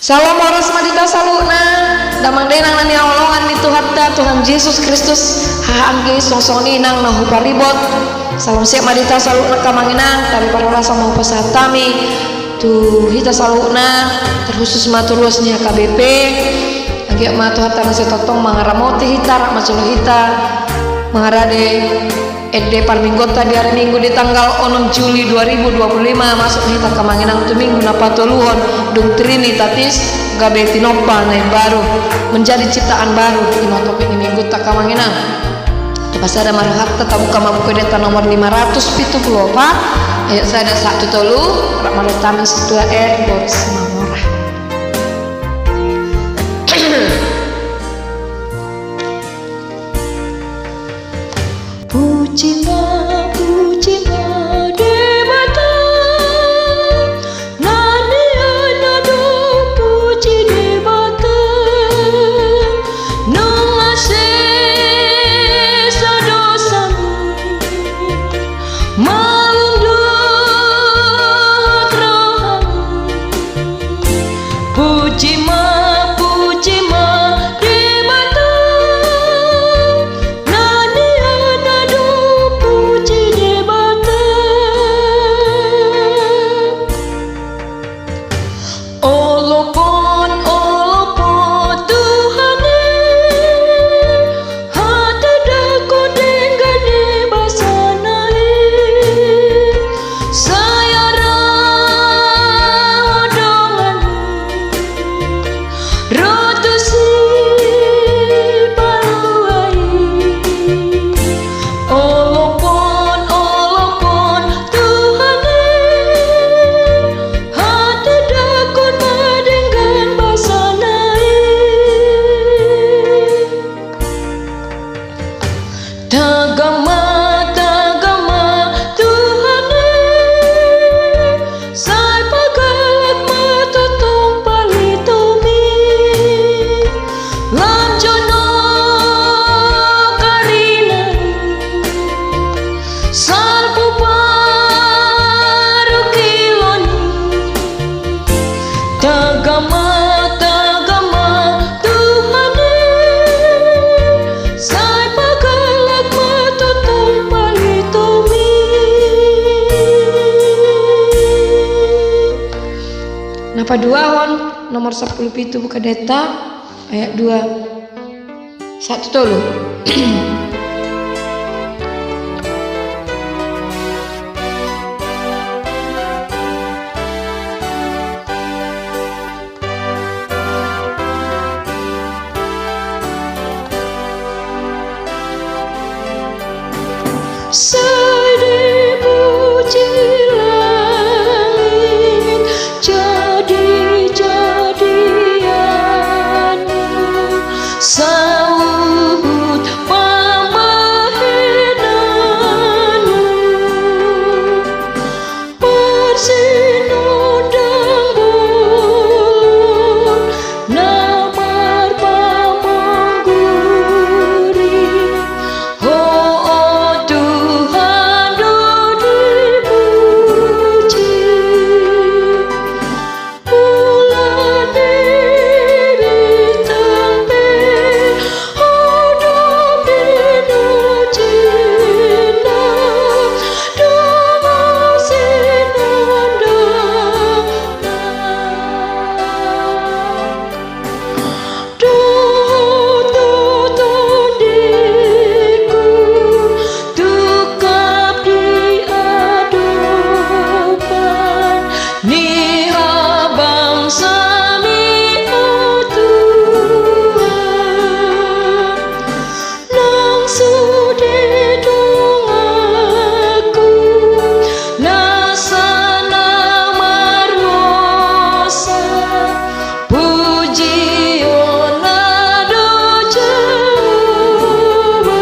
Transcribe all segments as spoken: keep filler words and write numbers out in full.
Syalom, horas ma di hita saluhutna. Damang dainang na hinaholongan ni Tuhanta, Tuhan Jesus Kristus, haha anggi, songon i nang na huparibot. Salam sehat ma di hita saluhutna, amang inang. Tabi parhorasan ma hupasahat hami tu hita saluhutna, terkhusus ma tu ruas ni H K B P. Anggiat ma Tuhanta na sai tongtong mangaramoti hita, rap manjalo hita mangarade ende parmingguonta di hari Minggu di tanggal onom Juli dua ribu dua puluh lima, masuk ma hita, amang inang, tu minggu na patoluhon dung Trinitatis, gabe tinompa na imbaru, menjadi ciptaan baru, i ma topik ni minggunta, amang inang. Tapasada ma rohanta, tabuka ma Buku Endenta nomor lima ratus pitu puluh opat, ayat sada sahat tu tolu, rap ma dohot hami Sintua R. Boris Simanjorang. Puji ma, puji ma Debata, na nian na dohot puji Debata, nunga sesa dosamu, malum dohot rohamu. Puji ma, puji ma Debata, na nian na dohot puji Debata. Olop on, olop on Tuhan i, hatandahon denggan ni basana i, sai arau donganmu ro tu sipalua i. Olop on, olop on Tuhan i, hatandahon ma denggan basana i. Tagam ma, tagam ma Tuhan i, sai pagalak ma tongtong palitomi. Lam jonok ari na salpu parungkilon i. Tagam ma, tagam ma Tuhan i, sai pagalak ma tongtong palitomi. Na paduahon, nomor sampulu pitu Buku Endenta, ayat dua sahat tu tolu. Sai dipuji langit jadi-jadianmu, saluhut pambahenanmu. Parsinondang bolon na marpamongguri, ho, o Tuhan, do dipuji. Bulan, bintang pe, ho do pinujinna, dongan sinondangna. Dohot tondingku tungkap di adopan ni habangsaMi, o Tuhan. Nang sude donganku nasa na mardosa, pujionna do Jahowa.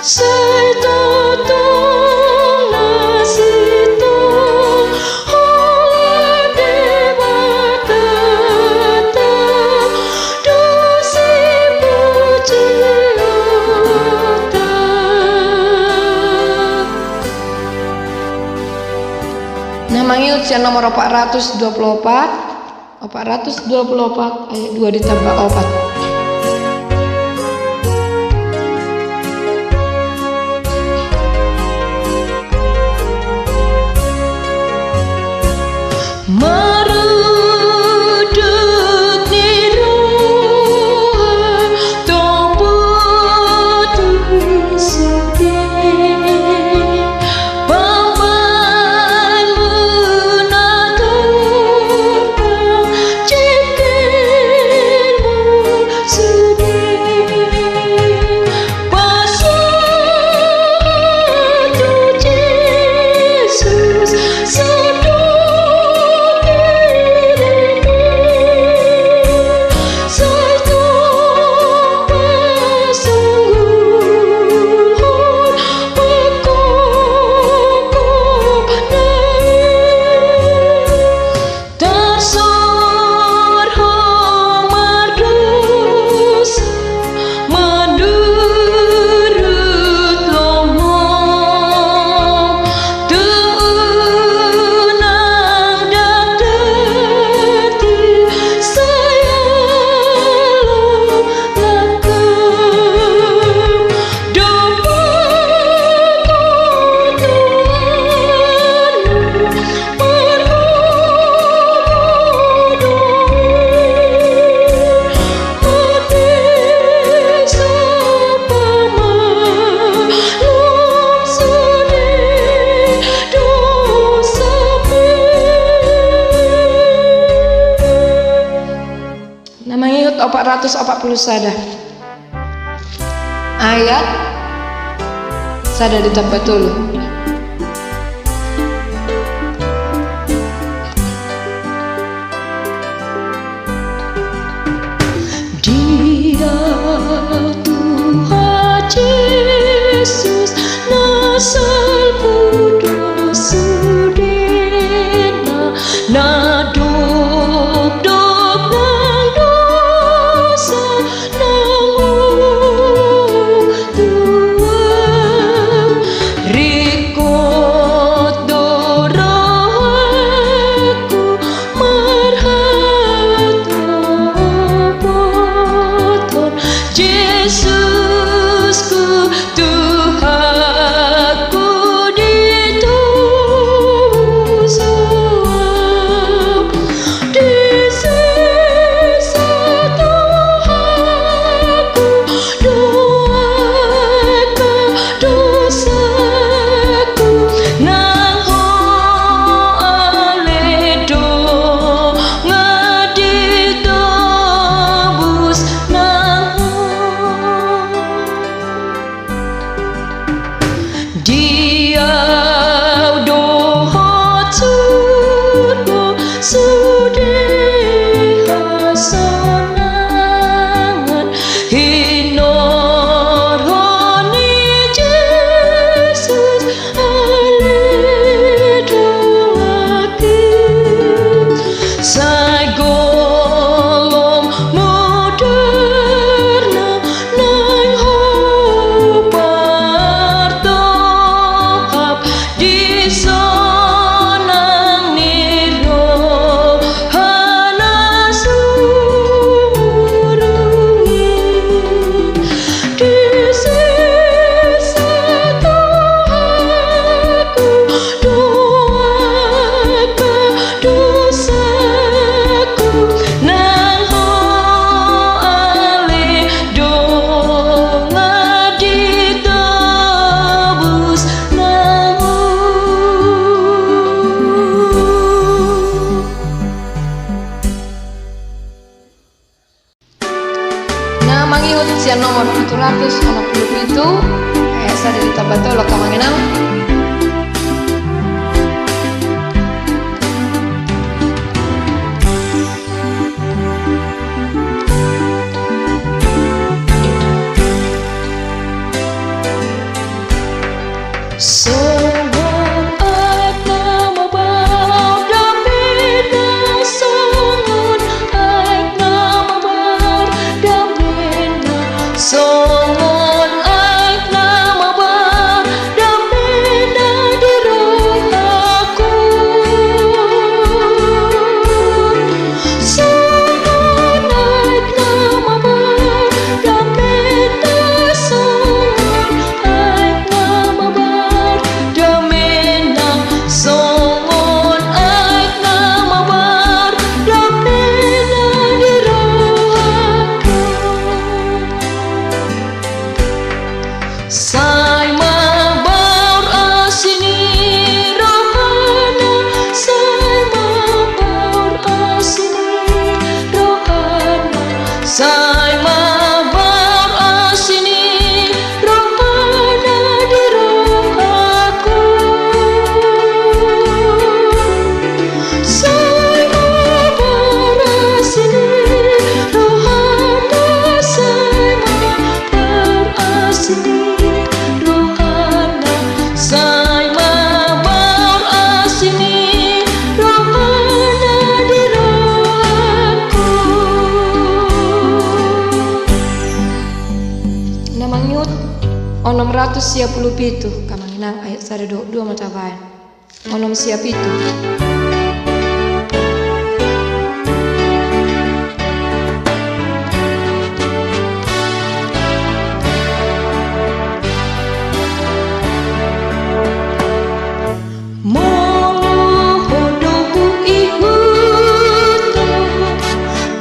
Sai tongtong na sintong holan Debatanta do sipujionta. Na mangihut sian nomor opat ratus dua puluh opat. Opat ratus dua puluh opat ayat dua ditambah opat. Marudut ni roha topot tu sude. Pambahenmu na torang jingkirmu sude. Pasahat tu Jesus sadok dirimu. Sai tung pasangguhon pangkohop na i. Tarsor ho mardosa manurut lomo. Tung unang dapot i sai alo langkam. Dompak ho Tuhan, marhobas do i, mate sapamalum sude dosami. Na mangihut opat ratus opat puluh sada. Ayat sada ditambah tolu. Dia Tuhan Jesus na salpu do sudena, na dokdok nang dosa nang hu tuam. Ringkot do rohangku marhatopothon Jesusku, Tuhanku di tobu suam. Disisa Tuhanku, dohot dosaku nang ho ale dongan, ditobus nang ho. Di au dohot surgo sude hasonangan, hinorhon ni Jesus ale donganki. Sai golom modorna nang ho partohap dison nang ni roha na sumurung i. Disisa Tuhanku, dohot dosaku nang ho ale dongan, ditobus nang ho. Na mangihut sian nomor pitu ratus onom pulu pitu, ayat sada ditambah tolu, angka amang inang. Songon aek na mambardamena, songon aek na mambardamena, songon aek na mambardamena. Ratus sia pulu pitu, Amang Inang, ayat sada dohot dua ma tabaen. Onom sia pitu. Molo ho do huihut,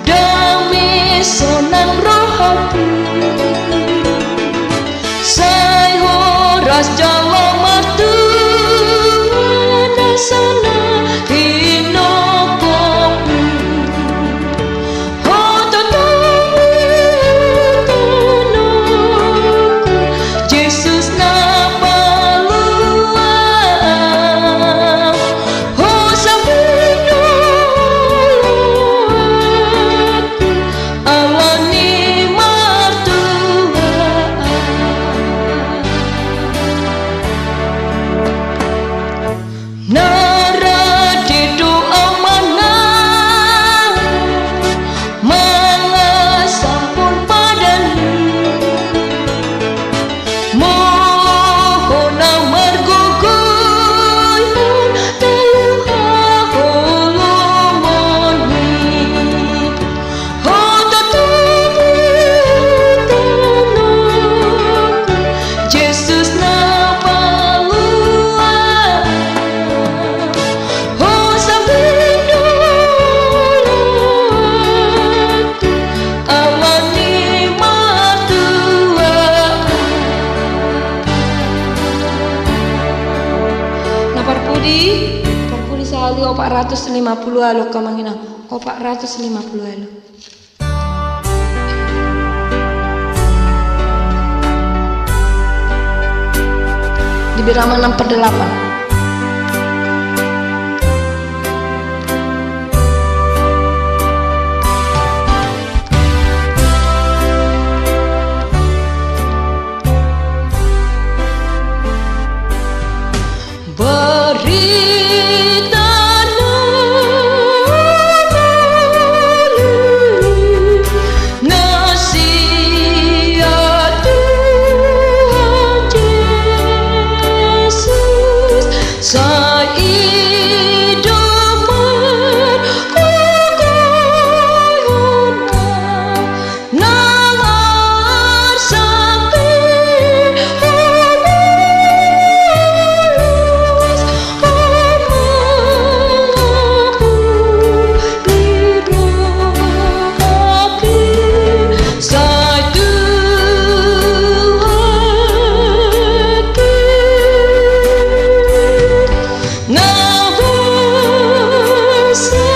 dame sonang rohangku. Sai horas jalo martua na sonang hinongkokmu. Ho do tongon, tongon, Jesus na palua. Ho sambing do oloanku ala ni martua. Na rade do Amang Inang mangasahon padan-Mu. Molo ho na margogoihon, taluhon holongmu. Ho do tongon, tongon, Jesus na palua. Ho sambing do oloanku ala ni martua. Na parpudi, parpudi sahali opat ratus lima pulu ualu, Amang Inang. Opat ratus lima pulu ualu. Di birama enam per delapan. Barita na uli na sian Tuhan Jesus, sai i do margogoihon. Nang arsak i, homolos, homolos, i rohangki, sai Tuhanki. Na basa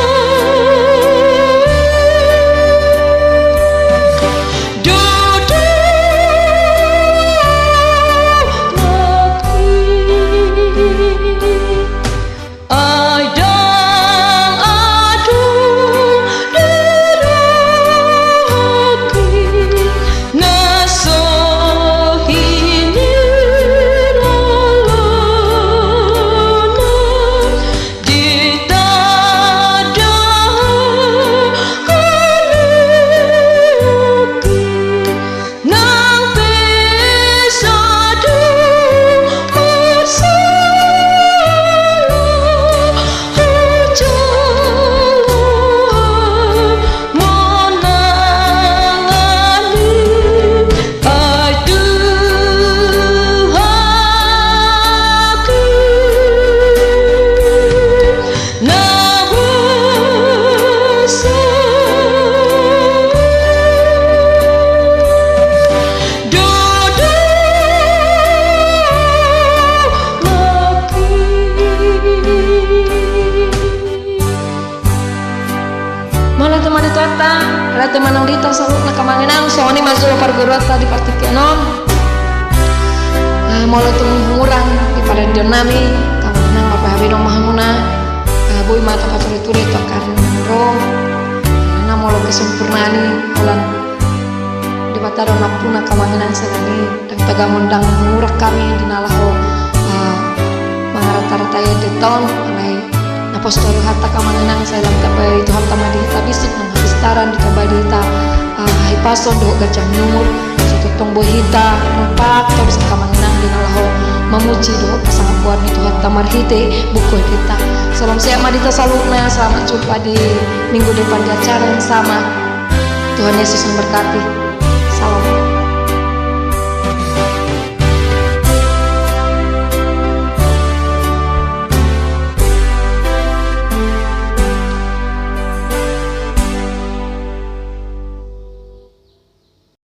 do, do, nangkin. Ai ndang adong di rohangki na so hinilalanan di tanda haliangki. Nang pe so adong marsala, hujalo ma nangkin, ai Tuhanki. Na basa do, do, nangkin. Mauliate ma di Tuhanta, mauliate ma nang di hita saluhutna, Amang Inang. Songon i ma jolo parguruanta di partingkian on. Eh, molo tung hurang di paradion nami, Amang Inang, marhahamaranggihan ma hamuna. Eh, boi ma tapature-ture tu angka ari na ro. Alana molo kesempurnaan i holan Debata do nampuna, Amang Inang, sai nang i. Ndang tagamon, ndang hurang hami di na laho, eh, mangarata-ratai ende on, alai na pos do Tuhanta, Amang Inang, sai lam tabaen Tuhanta ma di hita bisik nang hapistaran, ditambai di hita, eh, hahipason dohot ganjang ni umur. Sai tongtong boi hita rap torus, Amang Inang, Puji dohot pasangaphon ni Tuhanta marhite buku Epeta. Salam sehat ma di hita saluhutna, selamat jumpa di minggu depan di acara yang sama. Tuhan Yesus memberkati.